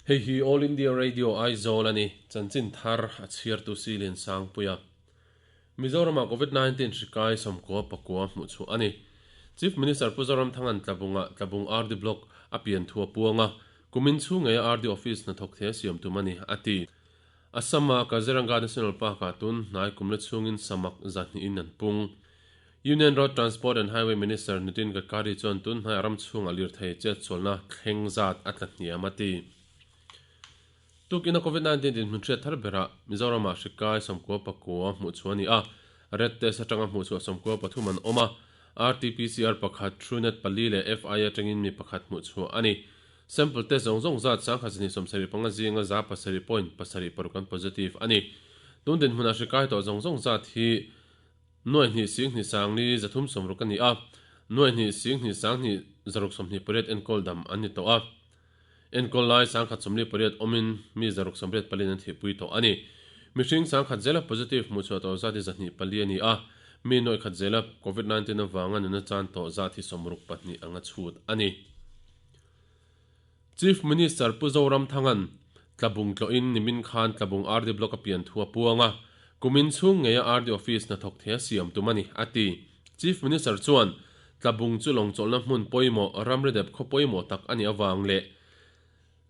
Hei hi All India Radio Aizawl a ni, chanchin thar a chhiartu Silian Sangpuia. Mizoramah Covid 19 hri kai 99 hmuh chhuah a ni. Chief Minister Pu Zoramthanga'n Tlabungah Tlabung RD Block a pian thu a puang a, kumin chhung ngeia RD Office hnathawk thei a siam tum a ni, a ti. Assam-a Kaziranga National Park-ah tun hnai kumla chhungin samak 200 in an pung. Union Road Transport and Highway Minister Nitin Gadkari chuan tun hnaiah ram chhungah lirthei chetsualna thleng zat a tla hniam a ti. Tukina Covid 19 dinhmun hriat thar berah Mizoramah hri kai 99 hmuh chhuah a ni a, red test atanga hmuh chhuah 93 an awm a, RT-PCR pakhat, Truenat pali leh FI atangin mi pakhat hmuh chhuah a ni. Sample test zawng zawng zat 1275 zinga 7.76 an positive a ni. Tun dinhmunah hri kai tawh zawng zawng zat hi Nuai hnih sing hnih sang li 360 a ni a, nuai hnih sing hnih sang hnih 628 enkawl dam an ni tawh a. Enkawl lai 148 awmin mi 684 an thihpui tawh a ni. Mihring 1000 zela positive hmuhchhuah tawh zat hi 24 a ni a, mi nuai khat zela Covid 19 avanga nuna chan tawh zat hi 64 anga chhut a ni. Chief Minister Pu Zoramthanga'n Tlabung tlawhin nimin khan Tlabung RD Block a pian thu a puang a, kumin chhung ngeia RD Office hnathawk thei a siam tum a ni, a ti. Chief Minister chuan Tlabung chu lawngchawlhna hmun pawimawh, ramri dep khaw pawimawh tak a nih avang leh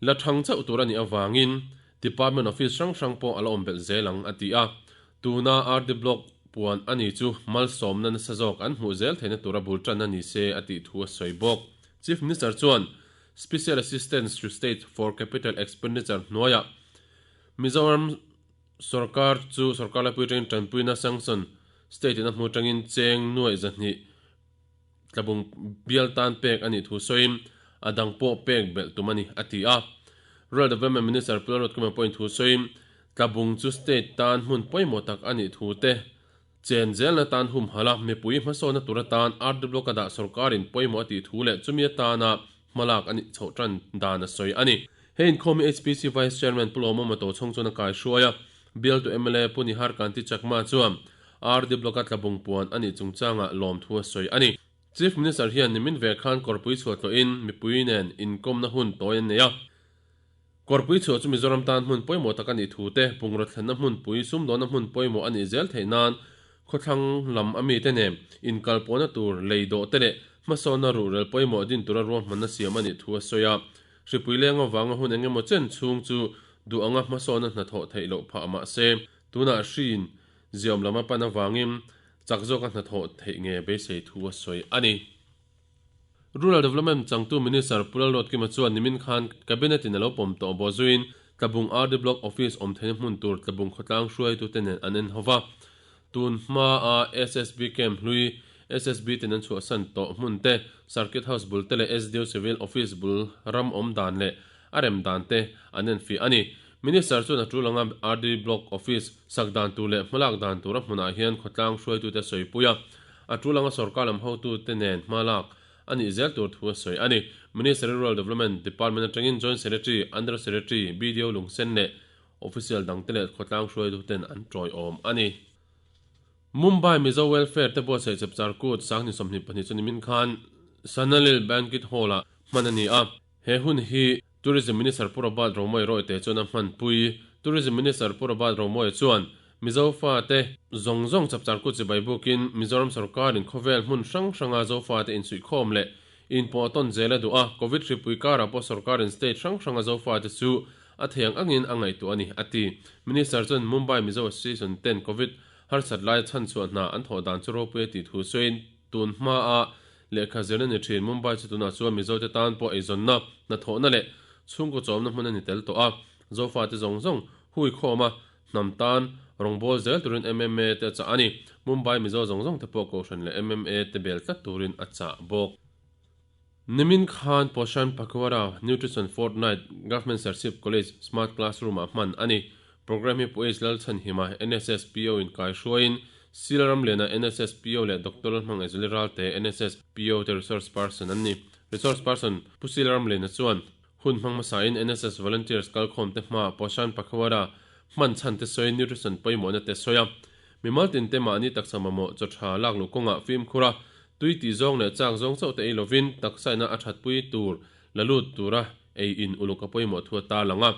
la thang chauh tur a nih avangin Department Office hrang hrang pawh a la awm belh zel ang, a ti a. Tuna RD Block puan a ni chu malsawmna nasa zawk an hmuh zel theihna tura bul tanna ni se a tih thu a sawi bawk. Chief Minister chuan Special Assistance to State for Capital Expenditure hnuaiah Mizoram sorkar chu sorkar laipui atangin tanpuina sanction state in a hmu atangin cheng nuaih 200 tlabung bial tan pek a nih thu sawiin a dang pawh pek belh tum a ni, a ti a. Rural Development Minister Pu Lalruatkima pawhin thu sawiin tlabung chu state tan hmun pawimawh tak a nih thu te Chen zelna tan humhalh a, mipui hmasawnna tur atan RD Block a dah sorkarin pawimawh a tih thu leh chumi atana hmalak a nih chhoh tan dan a sawi a ni. He inkhawm hi HPC Vice Chairman Pu Lawmawm a tochhawng chuan a kaihruai a, bialtu mla Pu Nihar Kanti Chakma chuan RD Block a tlabung puan a nih chungchangah lawmthu a sawi a ni. Chief Minister hian nimin ve khan kawrpui chhuah tlawhin mipui nen inkawmna hun tawi an nei a. Kawrpui chhuah chu Mizoram tan hmun pawimawh tak a nih thu te, bungraw thlenna hmunpui, sumdawnna hmun pawimawh a nih zel theih nan khawthlang lam a mite nen inkalpawhna tur lei dawh te leh hmasawnna ruhrel pawimawh din tura ruahmanna siam a nih thu a sawi a. Hripui leng avanga hun eng emaw chen chhung chu duh anga hmasawnna hnathawh theih loh phah mah se, tunah hriin ziawm lam a pan avangin chak zawka hnathawh theih nge beisei thu a sawi a ni. Rural Development changtu Minister Pu Lalruatkima chuan nimin khan Cabinet in a lo pawm tawh bawh zuiin Tlabung RD Block Office awm theihna hmun tur Tlabung khawtlang hruaitute nen an en hova. Tun hmaa SSB Camp hlui, SSB ten an chhuahsan tawh hmun te, Circuit House bul te leh SDO Civil Office bul ram awm dan leh a rem dan te an enfiah a ni. Minister chuan a tul anga RD Block Office sak dan tur leh hmalak dan tura hmunah hian khawtlang hruaitute sawipui a, a tul anga sorkar lam hotute nen hmalak a nih zel tur thu a sawi a ni. Minister Rural Development Department atangin Joint Secretary, Under Secretary, BDO Lungsen leh Official dangte leh khawtlang hruaituten an tawiawm a ni. Mumbai Mizo Welfare te buatsaih chapchar kut 2022 chu nimin khan Sanalil Banquet Hall-ah hman a ni a. He hun hi Tourism Minister Pu Robert Romawia Rawite chuan a hmanpui. Tourism Minister Pu Robert Romawia chuan Mizo fate zawng zawng chapchar kut chibai bukin Mizoram sorkarin khawvel hmun hrang hranga Zofate insuihkhawm leh inpawh tawn zel a duh a, Covid hripui karah pawh sorkarin state hrang hranga Zofate chu a thei ang angin a ngaihtuah a ni, a ti. Minister chuan Mumbai Mizo Association ten Covid harsat laia chhanchhuah hna an thawh dan chu ropui a tih thu sawiin tun hmaa Lehkha zirna ni thin Mumbai chu tunah chuan Mizote tan pawh eizawnna, hnathawhna leh chhungkaw chawmna hmun a ni tel tawh a. Zofate zawng zawng hui khawm a, hnam tan rawngbâwl zel turin MMA te a chah a ni. Mumbai Mizo zawng zawng te pawh Kohhran leh MMA te bel tlat turin a chah bawk. Nimin khan Poshan Pakhwara Nutrition Fortnight Government Serchhip College Smart Classroom ah hman a ni. Programme hi Pu H Lalchhanhima, NSS PO in kaihruaiin, Sila Ramliana, NSS PO leh Doctor Lalhmangaihzuli Ralte, NSS PO te resource person an ni. Resource person Pu Sila Ramliana chuan hun hmang hmasain NSS volunteers kalkhawmte hmaah Poshan Pakhwara hman chhan te sawiin nutrition pawimawhna te sawi a. Mimal tinte mahni taksa mamawh chaw tha lak luh kawngah fimkhur a, tui tih zawng leh chak zawng chauh te ei lovin taksaina a thatpui tur la lut tura. ei in uluk a pawimawh thu a tarlang a.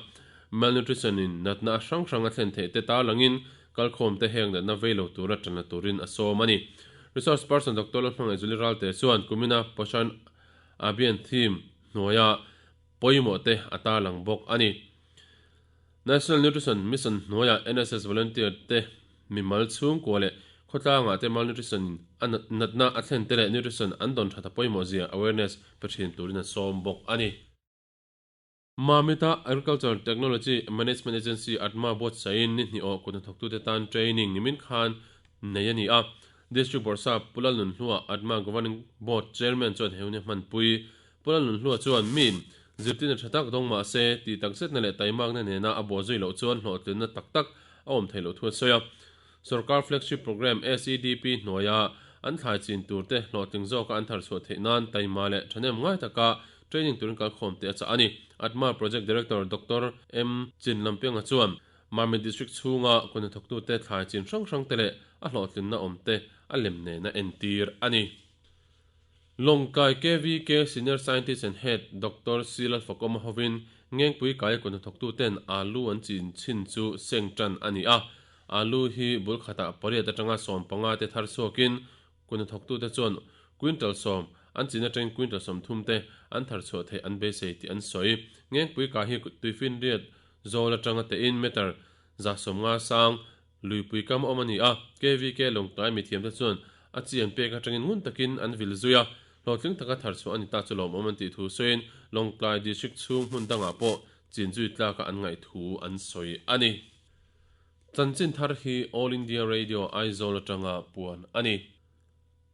Malnutrition in natna a hrang hrang a thlen theih te tarlangin kalkhawmte heng natna vei lo tura tan la turin a sawm a ni. Resource person Doctor Lalhmangaih Zuli Ralte chuan kumina Poshan Abhiyan theme hnuaia pawimawh te a tarlang bawk a ni. National Nutrition Mission hnuaia NSS volunteer te mimal chhungkua leh khawtlangah te malnutrition in a natna a thlen te leh nutrition an dawn that a pawimawh zia awareness pe thin turin a sawm bawk a ni. Mamita Agriculture Technology Management Agency, ATMA, buatsain ni hnih awh kut hnathawktute tan training nimin khan nei a ni a. District Bawrhsap Pu Lalnunhlua, ATMA Governing Board Chairman chuan he hun hi a hmanpui. Pu Lalnunhlua chuan miin zirtirna tha tak dawng mah se, tih takzetna leh taimakna nena a buah zui loh chuan hlawhtlinna tak tak a awm theih loh thu a sawi a. Sorkar flagship programme SEDP hnuaia an thlai chin turte hlawhtling zawka an thar chhuah theih nan taima leh thahnem ngai taka training turin kalkhawm teh a chah a ni. ATMA Project Director Doctor M Chinlampianga chuan Mamit District chhunga kut hnathawktute thlai chin hrang hrangte leh a hlawhtlinna awmte a lem nena entir a ni. Lawngtlai KVK Senior Scientist and Head Doctor C Lalfakawma hovin Ngengpui kaia kut hnathawktuten alu an chin chhin chu seng tan a ni a. Alu hi bul khatah pariat atanga 15 te thar chhuakin kut hnathawktute chuan quintal 10 an chin atangin quintal 30 te an thar chhuah theih an beisei tih an sawi. Ngengpui kai hi tuifinriat zawl atanga tein meter 150 sang Luipui kam awm a ni a, KVK Lawngtlai mithiamte chuan a chi an pek atangin ngun takin an vil zui a, hlawhtling taka thar chhuah a ni ta chu lawmawm an tih thu sawiin Lawngtlai District chhung hmun dangah pawh chin zui tlaka an ngaih thu an sawi a ni. Chanchin thar hi All India Radio Aizawl atanga puan a ni.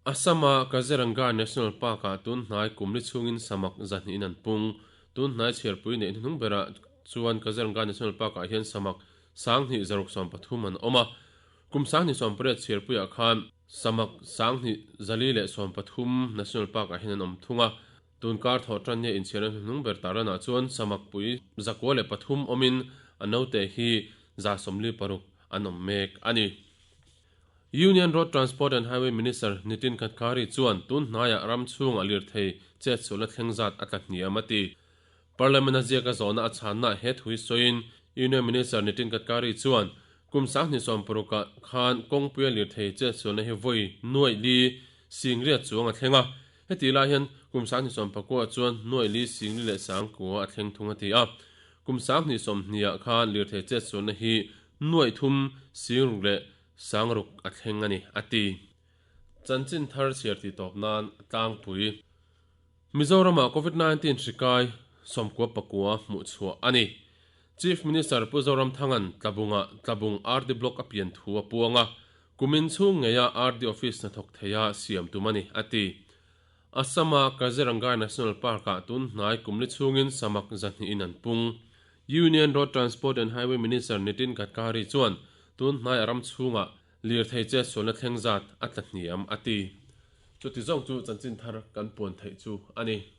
Assam-a Kaziranga National Park-ah tun hnai kum li chhungin samak zahnihin an pung. Tun hnai chhiarpui neih hnuhnung berah chuan Kaziranga National Park-ah hian samak 20 630 an awm a. Kum 2018 chhiarpuiah khan samak 2413 National Park-ah hian an awm thung a. Tun kar thawh tan nia inchhiarna hnuhnung ber tarlanah chuan samak pui 903 awmin a naute hi 46 an awm mek a ni. Union Road Transport and Highway Minister Nitin Gadkari chuan tun hnaiah ram chhungah lirthei chetsualna thleng zat a tla hniam a ti. Parliament a ziak a zawhna a chhanna he thu hi sawiin Union Minister Nitin Gadkari chuan kum 2016 ah khan kawngpuia lirthei chetsualna hi vawi nuaih li singriat chuang a thleng a, heti lai hian kum 2019 ah chuan nuaih li singli leh sangkua a thleng thung a ti a. Kum 2020 ah khan lirthei chetsualna hi Nuaih thum, singruk leh sangruk a thleng a ni, a ti. Chanchin thar chhiar tih tawp nan tlangpui. Mizoramah Covid 19 hri kai 99 hmuh chhuah a ni. Chief Minister Pu Zoramthanga'n Tlabungah Tlabung RD Block a pian thu a puang a, kumin chhung ngeia RD Office hnathawk theia siam tum a ni, a ti. Assam-a Kaziranga National Park-ah tun hnai kum li chhungin samak 200 in an pung. Union Road Transport and Highway Minister Nitin Gadkari chuan tun hnai a ram chhungah lirthei che sualna thleng zat a tla hniam a ti. Chuti zawng chu chanchin thar kan puan theih chu a ni.